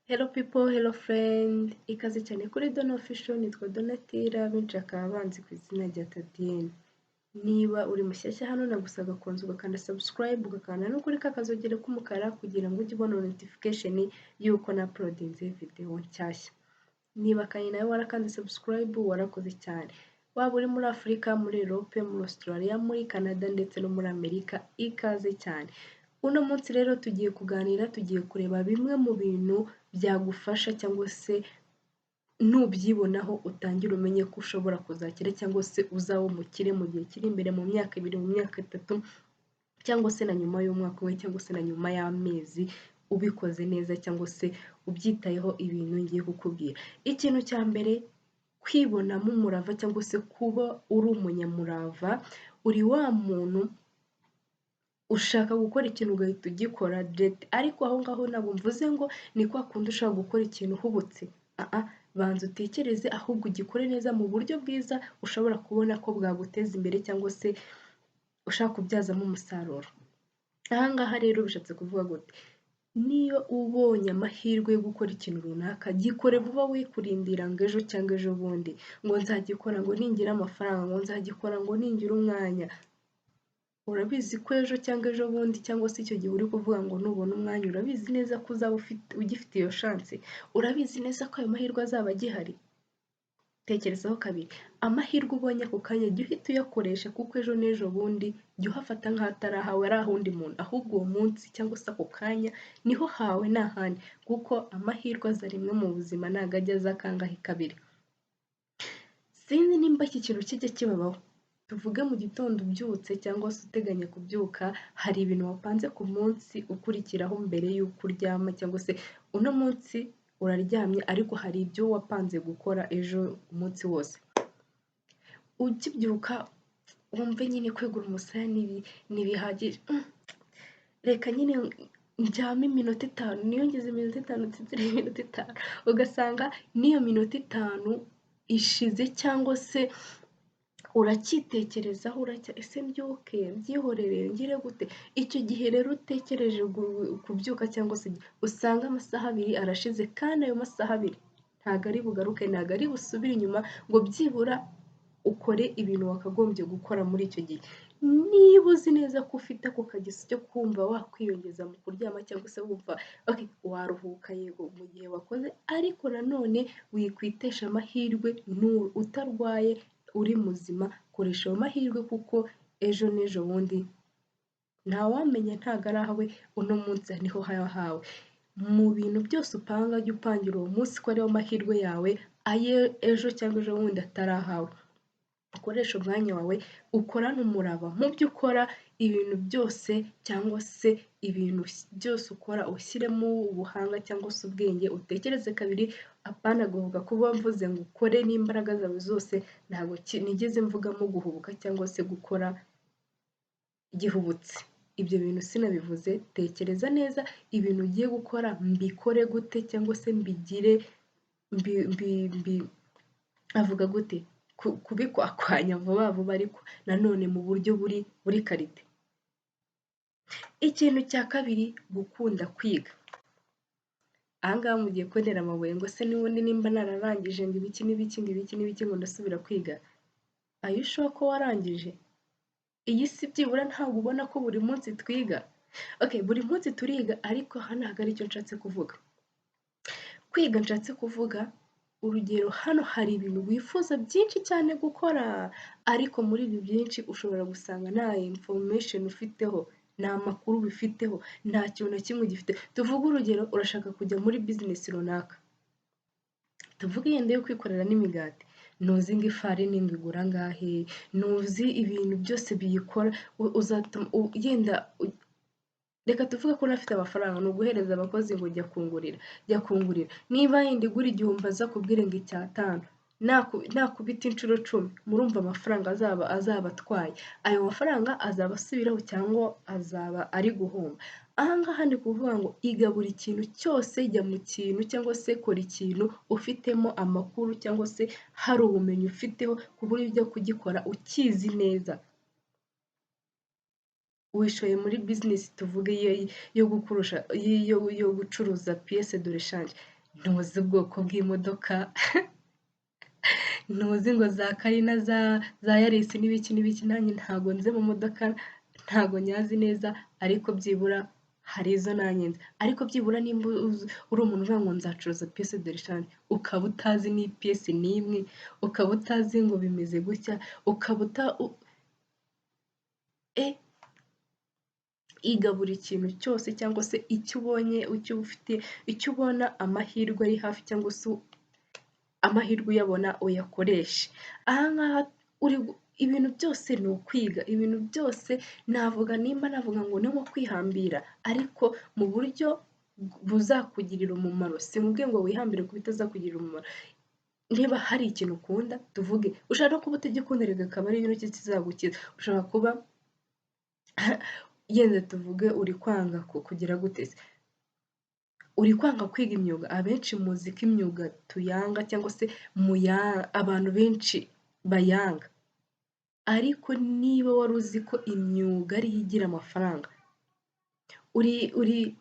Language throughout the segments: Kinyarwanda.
Hello people, hello friend, ikaze cyane kuri Dona Official, nitwa Donatilla, benshi bakaba banzi ku izina rya Tadine. Niba uri mushyashya hano, nagusaba kubanza ugakanda subscribe, ugakanda no kuri ka kazogera k'umukara kugira ngo ujye ubona notification y'uko na uploadinze video nshyashya. Niba kandi nawe warakanze subscribe, warakoze cyane. Waba uri muri Afurika, muri Europe, muri Australia, muri Canada ndetse no muri Amerika, ikaze cyane. Uno munsi rero tugiye kuganira, tugiye kureba bimwe mu bintu byagufasha cyangwa se nubyibonaho utangire umenye ko ushobora kuzakira cyangwa se uzaba umukire mu gihe kiri imbere, mu myaka 2, mu myaka 3, cyangwa se na nyuma y'umwaka umwe, cyangwa se na nyuma y'amezi, ubikoze neza cyangwa se ubyitayeho ibintu ngiye kukubwira. Ikintu cya mbere, kwibonamo umurava cyangwa se kuba uri umunyamurava, uri wa muntu ushaka gukora ikintu ugahita ugikora direct. Ariko aho ngaho ntabwo mvuze ngo ni kwa kundi ushaka gukora ikintu uhubutse, banza utekereze, ahubwo ugikore neza mu buryo bwiza ushobora kubona ko bwaguteza imbere cyangwa se ushaka kubyazamo umusaruro. Aha ngaha rero bishatse kuvuga gute? Niba ubonye amahirwe yo gukora ikintu runaka, gikore vuba, wikurindira ngo ejo cyangwa ejo bundi, ngo nzagikora ngo ningira amafaranga, ngo nzagikora ngo ningira umwanya. Urabizi ko ejo cyangwa ejo bundi cyangwa se icyo gihe uri kuvuga ngo nubona umwanya, urabizi neza ko uzaba ugifite iyo chance? Urabizi neza ko ayo mahirwe azaba agihari? Tekerezaho kabiri. Amahirwe ubonye ako kanya, jya uhita uyakoresha, kuko ejo n'ejo bundi jya uhafata nk'aho atari ahawe, ari ah'undi muntu. Ahubwo uwo munsi cyangwa se ako kanya niho hawe, ni ahandi, kuko amahirwe aza rimwe mu buzima, ntabwo ajya aza kangahe kabiri. Sinzi nimba iki kintu kijya kibabaho. Tuvuge mu gitondo ubyutse cyangwa se uteganya kubyuka, hari ibintu wapanze ku munsi ukurikiraho mbere y'uko uryama, cyangwa se uno munsi uraryamye ariko hari ibyo wapanze gukora ejo umunsi wose. Ukibyuka wumve nyine kwegura umusaya ntibihagije, reka nyine ndyame iminota 5, niyongeze iminota 5, nsinzire iminota 5, ugasanga n'iyo minota 5 ishize cyangwa se uracyitekerezaho, uracya ese mbyuke, mbyihorere, ngire gute? Icyo gihe rero utekereje kubyuka cyangwa se usanga amasaha 2 arashize, kandi ayo masaha 2 ntabwo ari bugaruke, ntabwo ari busubire inyuma ngo byibura ukore ibintu wakagombye gukora muri icyo gihe. Niba uzi neza ko ufite ako kageso cyo kumva wakwiyongeza mu kuryama cyangwa se wumva waruhuka, yego, mu gihe wakoze, ariko nanone wikwitesha amahirwe utarwaye, uri muzima, koresha ayo mahirwe, kuko ejo n'ejo bundi ntawamenya, ntabwo ari ahawe uno munsi, niho hawe. Mu bintu byose upanga, jya upangira uwo munsi ko ariwo mahirwe yawe, ayo ejo cyangwa ejo bundi atari ahawe. Ukoreshe umwanya wawe, ukorane umurava mu byo ukora, ibintu byose cyangwa se ibintu byose ukora ushyiremo ubuhanga cyangwa se ubwenge, utekereze kabiri, apana guhubuka. Kuba mvuze ngo ukore n'imbaraga zawe zose, ntabwo nigeze mvugamo guhubuka cyangwa se gukora gihubutse. Ibyo bintu sinabivuze. Tekereza neza ibintu ugiye gukora, mbikore gute cyangwa se mbigire mbi avuga gute, kubikwakwanya vuba vuba, ariko nanone mu buryo buri qualité. Ikintu cya kabiri, gukunda kwiga. Aha ngaha mugiye kuntera amabuye ngo se n'ubundi nimba nararangije, ngo ibiki n'ibiki, ngo ibiki n'ibiki, ngo ndasubira kwiga? Are you sure ko warangije? Iyi si byibura ntabwo ubona ko buri munsi twiga? Okay, buri munsi turiga, ariko aha ntabwo aricyo nshatse kuvuga. Kwiga nshatse kuvuga, urugero, hano hari ibintu wifuza byinshi cyane gukora, ariko muri ibi byinshi ushobora gusanga nta information ufiteho, nta makuru ubifiteho, nta kintu na kimwe ugifite. Tuvuge urugero, urashaka kujya muri business runaka, tuvuge yenda yo kwikorera n'imigati, ntuzi ngo ifarini ngo igura angahe, ntuzi ibintu byose biyikora, uzatuma yenda, reka tuvuge ko unafite amafaranga, ni uguhereza abakozi ngo jya kungurira, jya kungurira. Niba yenda igura 1000, aza kubwire ngo icyatanu, nakubita inshuro 10, murumva amafaranga azaba atwaye. Ayo mafaranga azaba asubiraho cyangwa azaba ari guhomba? Aha ngaha ndi kuvuga ngo iga buri kintu cyose, jya mu kintu cyangwa se kora ikintu ufitemo amakuru cyangwa se hari ubumenyi ufiteho, ku buryo ujya kugikora ukizi neza. Wishoye muri business, tuvuge yo gukurusha, yo gucuruza pièces de rechange. Ntuzi ubwoko bw'imodoka, ntuzi ngo za Carina, za Yaris n'ibiki n'ibiki, nanjye ntago nzi mu modoka, ntago nyazi neza, ariko byibura hari izo nanjye nzi. Ariko byibura nimba uri umuntu uvuga ngo nzacuruza pièces de rechange, ukaba utazi n'ipiyesi n'imwe, ukaba utazi ngo bimeze gutya, ukaba uta e iga buri kintu cyose cyangwa se icyo ubonye, icyo ufite, icyo ubona amahirwe ari hafi cyangwa se amahirwe uyabona uyakoreshe. Aha ngaha uri ibintu byose ni ukwiga, ibintu byose navuga nimba navuga ngo ni nko kwihambira, ariko mu buryo buzakugirira umumaro. Sinkubwiye ngo wihambire ku bitazakugirira umumaro. Niba hari ikintu ukunda, tuvuge ushobora no kuba utagikunda reka akaba ari cyo kizagukiza. Ushobora kuba yenda tuvuge uri kwanga kugira gute se, uri kwanga kwiga imyuga. Abenshi muzi ko imyuga tuyanga cyangwa se abantu benshi bayanga, ariko niba wari uzi ko imyuga ariyo igira amafaranga, uri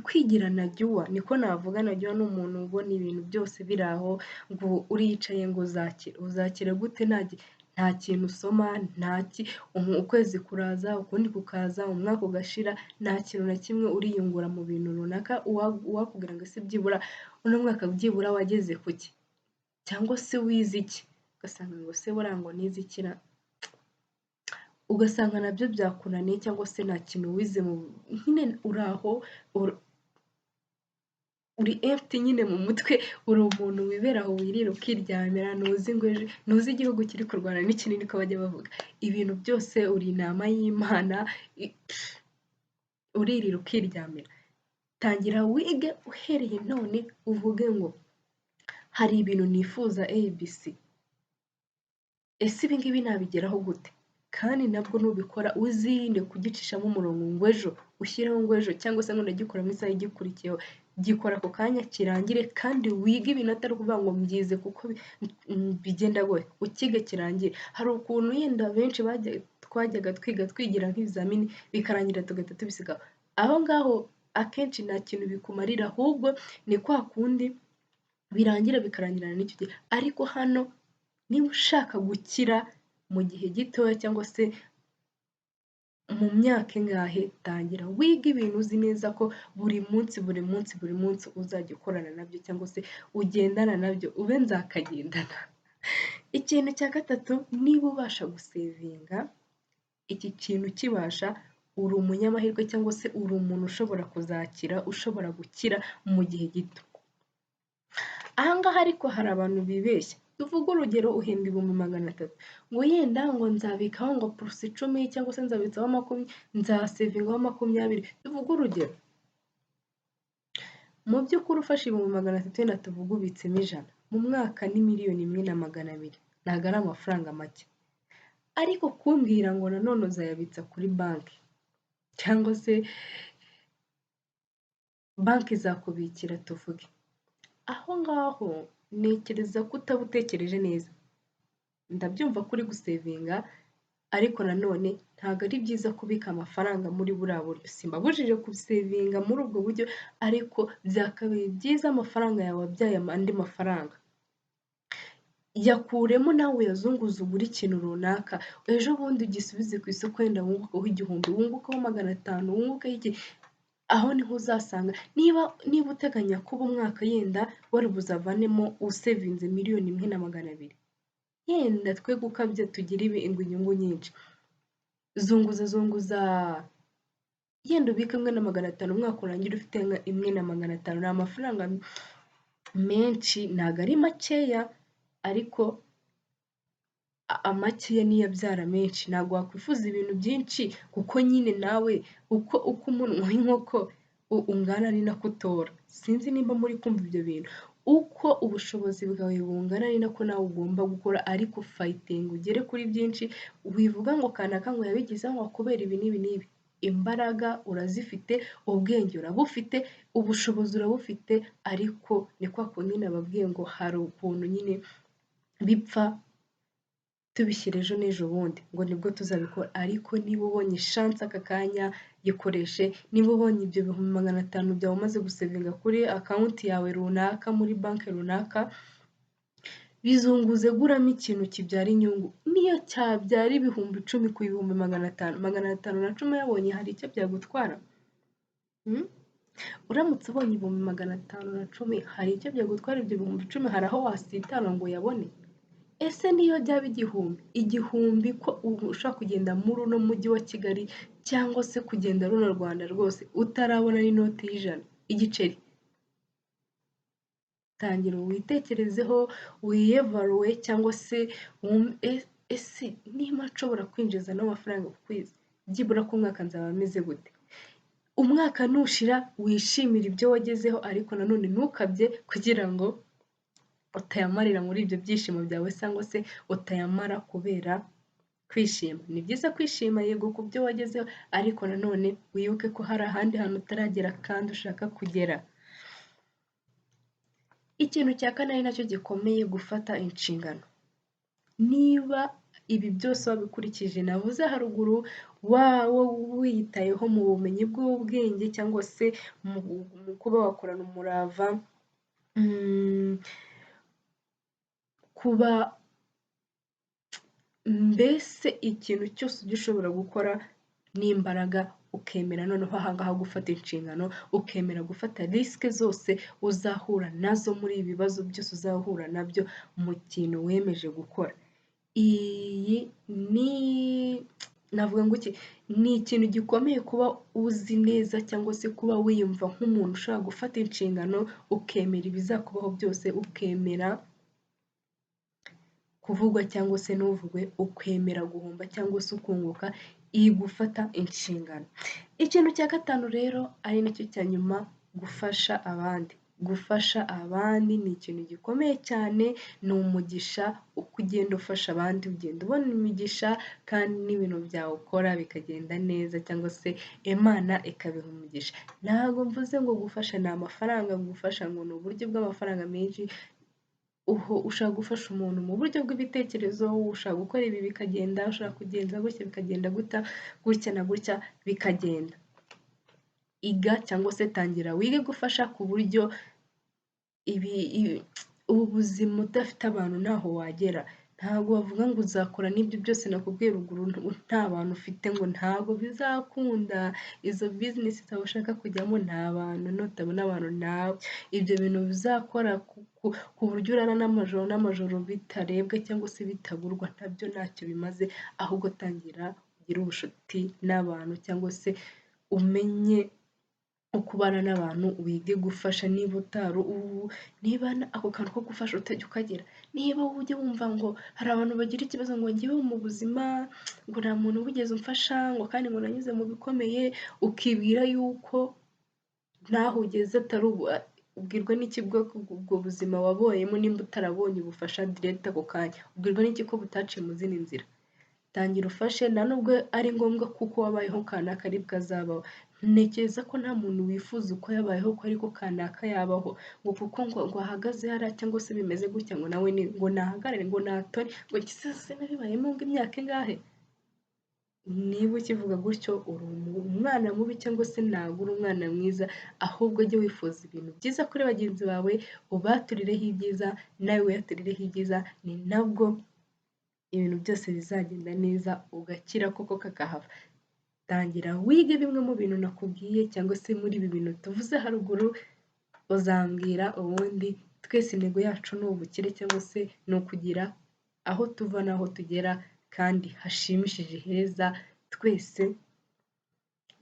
kwigira najyuwa, niko navuga. Najyuwa ni umuntu ubona ibintu byose biri aho, ngo uriyicaye ngo uzakira. Uzakira gute nta kintu usoma? Ukwezi kuraza, ukundi kukaza, umwaka ugashira, nta kintu na kimwe uriyungura mu bintu runaka. Uwakubwira ngo ese byibura uno mwaka byibura wageze ku ki, cyangwa se wize iki, ugasanga ngo se buriya ngo nize iki ra, ugasanga nabyo byakunaniye cyangwa se nta kintu wize nyine uri aho uri empty nyine mu mutwe, uri umuntu wibera aho wirira ukiryamira, ntuzi ngo ejo, ntuzi igihugu kiri kurwana n'ikindi, niko bajya bavuga. Ibintu byose uri intama y'Imana, uririra ukiryamira. Tangira wige uhereye none, uvuge ngo hari ibintu nifuza ABC, ese ibi ngibi nabigeraho gute? Kandi nabwo nubikora uzirinde kugicishamo umurongo ngo ejo ushyireho, ngo ejo, cyangwa se ngo ndagikora mu isaha igikurikiyeho. Gikora ako kanya kirangire, kandi wige ibintu atari ukuvuga ngo mbyize kuko bigenda gutya, ukige kirangire. Hari ukuntu yenda benshi twajyaga twiga twigira nk'ibizamini, bikarangira tugahita tubisiga aho ngaho. Akenshi nta kintu bikumarira, ahubwo ni kwa kundi birangira bikarangirana n'icyo gihe. Ariko hano niba ushaka gukira mu gihe gitoya cyangwa se mu myaka ingahe, tangira wige ibintu uzi neza ko buri munsi, buri munsi, buri munsi uzajya ukorana nabyo cyangwa se ugendana nabyo, ube nzakagendana. Ikintu cya gatatu, niba ubasha gusevinga, iki kintu ukibasha, uri umunyamahirwe cyangwa se uri umuntu ushobora kuzakira, ushobora gukira mu gihe gito. Aha ngaha ariko hari abantu bibeshya. Tuvuge urugero uhembwa 300,000, ngo yenda ngo nzabikaho ngo 10% cyangwa se nzabitsaho 20, nzasevingaho 20, tuvuge urugero. Mu by'ukuri ufashe 300,000, wenda tuvuge ubitsemo 100, mu mwaka ni 1,200,000, ntabwo ari amafaranga make. Ariko kumbwira ngo nanone uzayabitsa kuri banki cyangwa se banki izakubikira, tuvuge, aho ngaho ntekereza ko utaba utekereje neza. Ndabyumva ko uri gusevinga, ariko nanone ntabwo ari byiza kubika amafaranga muri buriya buryo. Simbabujije gusevinga muri ubwo buryo, ariko byakabaye byiza amafaranga yawe abyaye andi mafaranga. Yakuremo nawe uyazunguze, ugure ikintu runaka, ejo bundi ugisubize ku isoko, wenda wungukeho 1000, wungukeho 500, wungukeho iki. Aho niho uzasanga niba uteganya kuba umwaka yenda wari buzavanemo usevinze 1,200,000, yenda twe gukabya tugire inyungu nyinshi, zunguza, zunguza, yenda ubike 1,500, umwaka urangire ufite 1,500. Ni amafaranga menshi, ntabwo ari makeya, ariko amakeya niyo abyara menshi. Ntabwo wakwifuza ibintu byinshi, kuko nyine nawe uko umunwa w'inkoko ungana ni nako utora. Sinzi nimba muri kumva ibyo bintu. Uko ubushobozi bwawe bungana ni nako nawe ugomba gukora, ariko fighting ugere kuri byinshi. Wivuga ngo kanaka ngo yabigezeho ngo kubera ibi n'ibi n'ibi. Imbaraga urazifite, ubwenge urabufite, ubushobozi urabufite, ariko ni kwa kundi nababwiye ngo hari ukuntu nyine bipfa. Tubishyira ejo n'ejo bundi ngo nibwo tuzabikora, ariko niba ubonye chance aka kanya, gikoreshe. Niba ubonye ibyo 500,000 byawe umaze gusavinga kuri account yawe runaka muri banki runaka, bizunguze, guramo ikintu kibyara inyungu. Niyo cyabyara 10,000 ku 500,000, 510 uyabonye, hari icyo byagutwara? Uramutse ubonye 510,000, hari icyo byagutwara? Ibyo 10,000 hari aho wasitara ngo uyabone? Ese niyo byaba 1,000, 1,000 ko ubu ushobora kugenda muri uno mujyi wa Kigali cyangwa se kugenda runo Rwanda rwose utarabona n'inoti y'100, igiceri? Tangira witekerezeho, wiyevaluwe cyangwa se ese niba nshobora kwinjiza n'amafaranga ku kwezi, byibura ku mwaka nzaba meze gute? Umwaka nushira wishimire ibyo wagezeho, ariko nanone ntukabye kugira ngo utayamarira muri ibyo byishimo byawe cyangwa se utayamara kubera kwishima. Ni byiza kwishima, yego, ku byo wagezeho, ariko nanone wibuke ko hari ahandi hantu utaragera kandi ushaka kugera. Ikintu cya kane ari nacyo gikomeye, gufata inshingano. Niba ibi byose wabikurikije navuze haruguru, waba wiyitayeho mu bumenyi bw'ubwenge cyangwa se mu kuba wakorana umurava, kuba mbese ikintu cyose ujya ushobora gukora n'imbaraga, ukemera noneho aha ngaha gufata inshingano, ukemera gufata risk zose uzahura nazo muri ibi bibazo byose uzahura nabyo mu kintu wiyemeje gukora. Iyi ni, navuga ngo iki, ni ikintu gikomeye kuba uzi neza cyangwa se kuba wiyumva nk'umuntu ushobora gufata inshingano, ukemera ibizakubaho byose, ukemera kuvugwa cyangwa se ntuvugwe, ukemera guhomba cyangwa se ukunguka, iyi gufata inshingano. Ikintu cya gatanu rero ari nacyo cya nyuma, gufasha abandi. Gufasha abandi ni ikintu gikomeye cyane, ni umugisha. Uko ugenda ufasha abandi ugenda ubona imigisha, kandi n'ibintu byawe ukora bikagenda neza cyangwa se Imana ikabiha umugisha. Ntabwo mvuze ngo gufasha ni amafaranga, gufasha ngo ni uburyo bw'amafaranga menshi. Ushobora gufasha umuntu mu buryo bw'ibitekerezo, ushobora gukora ibi bikagenda, ushobora kugenza gutya bikagenda gutya, gutya na gutya bikagenda. Iga cyangwa se tangira wige gufasha, ku buryo ibi ubu buzima udafite abantu ntaho wagera. Ntabwo wavuga ngo uzakora n'ibyo byose nakubwiye ruguru nta bantu ufite, ngo ntabwo bizakunda. Izo business zawe ushaka kujyamo nta bantu, nutabona abantu nawe ibyo bintu bizakora ku buryo urara n'amajoro n'amajoro bitarebwa cyangwa se bitagurwa, nabyo ntacyo bimaze. Ahubwo tangira ugire ubucuti n'abantu cyangwa se umenye uko ubana n'abantu, wige gufasha. Niba utari, niba ako kantu ko gufasha utajya ukagira, niba ujya wumva ngo hari abantu bagira ikibazo ngo njyewe mu buzima ngo nta muntu wigeze umfasha, ngo kandi ngo nanyuze mu bikomeye, ukibwira yuko n'aho ugeze atari ubu, ubwirwa n'iki ubwo buzima wabayemo nimba utarabonye ubufasha direct ako kanya? Ubwirwa n'iki ko butaciye mu zindi nzira? Tangira ufashe. Nta nubwo ari ngombwa kuko wabayeho kanaka aribwo azabaho. Ntekereza ko nta muntu wifuza uko yabayeho ko ariko kanaka yabaho, ngo kuko ngo ahagaze hariya cyangwa se bimeze gutya, ngo nawe ngo nahagarare, ngo natore, ngo se nabibayemo ngo imyaka ingahe. Niba ukivuga gutyo, uri umwana mubi cyangwa se ntabwo uri umwana mwiza. Ahubwo jya wifuza ibintu byiza kuri bagenzi bawe, ubaturireho ibyiza, nawe wiyaturireho ibyiza. Ni nabwo ibintu byose bizagenda neza, ugakira koko kakahava. Tangira wige bimwe mu bintu nakubwiye cyangwa se muri ibi bintu tuvuze haruguru, uzambwira. Ubundi twese intego yacu ni ubukire cyangwa se ni ukugira aho tuva n'aho tugera kandi hashimishije, heza twese.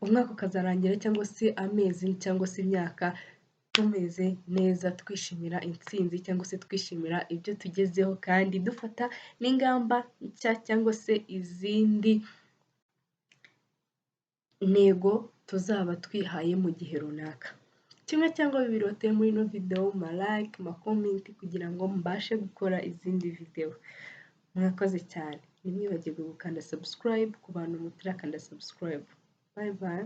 Umwaka ukazarangira cyangwa se amezi cyangwa se imyaka tumeze neza, twishimira intsinzi cyangwa se twishimira ibyo tugezeho, kandi dufata n'ingamba nshya cyangwa se izindi ntego tuzaba twihaye mu gihe runaka. Kimwe cyangwa bibiri wateye muri ino videwo, ma like, ma comment, kugira ngo mbashe gukora izindi videwo. Mwakoze cyane, ntimwibagirwe gukanda subscribe ku bantu mutarakanda subscribe. Bye bye.